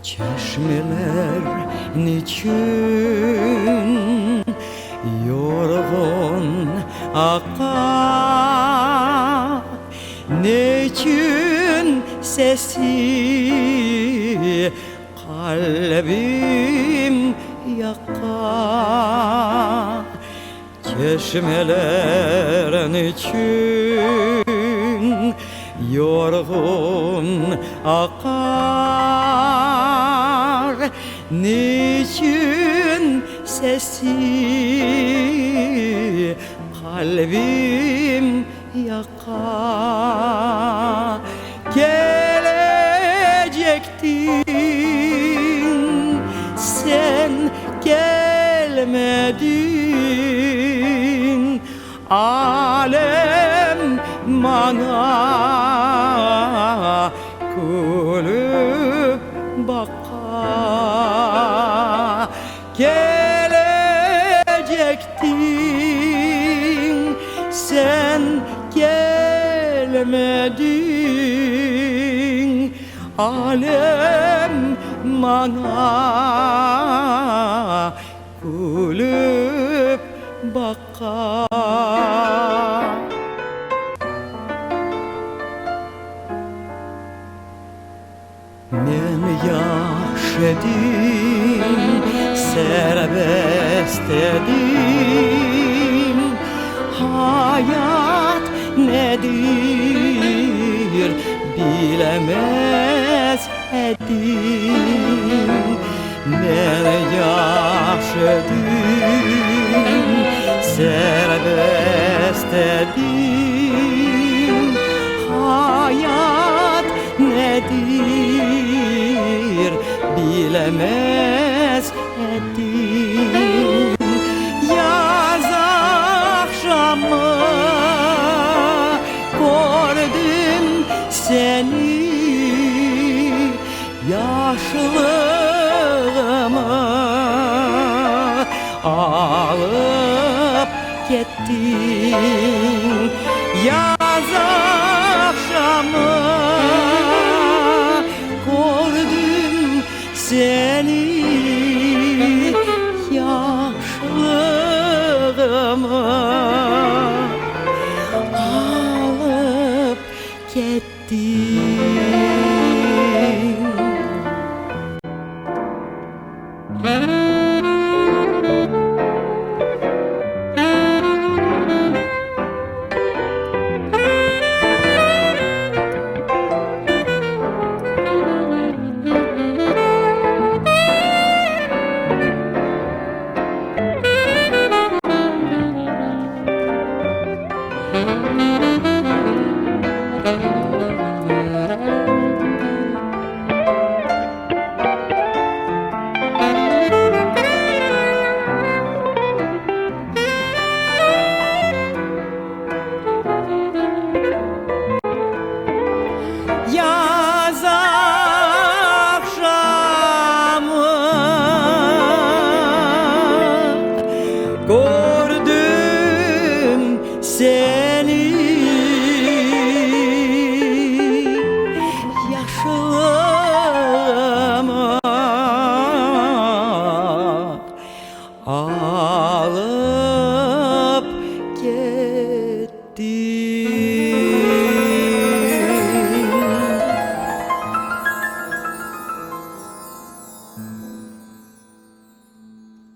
Çeşmeler niçün yorğun aqa, Neçün sesi qalbim yaqa? Çeşmeler niçün yorğun aqar, Niçün sesi qalbim yaqa? Kelecektiñ, sen kelmediñ, Alem maña külüp baqa. Kelecektiñ, sen kelmediñ, Alem maña külüp baqa. Men yaş edim, serbest edim, Hayat nedir bilemez edim. Men yaş edim, serbest edim, Hayat nedir bilemez edim. Yaz aqşamı kördim seni, Yaşlığımı alıp kettiñ. Yaz aqşamı kördim seni, Yaşlığımı alıp kettiñ. Yaz aqşamı kördim seni, Yaşlığımı alıp kettiñ.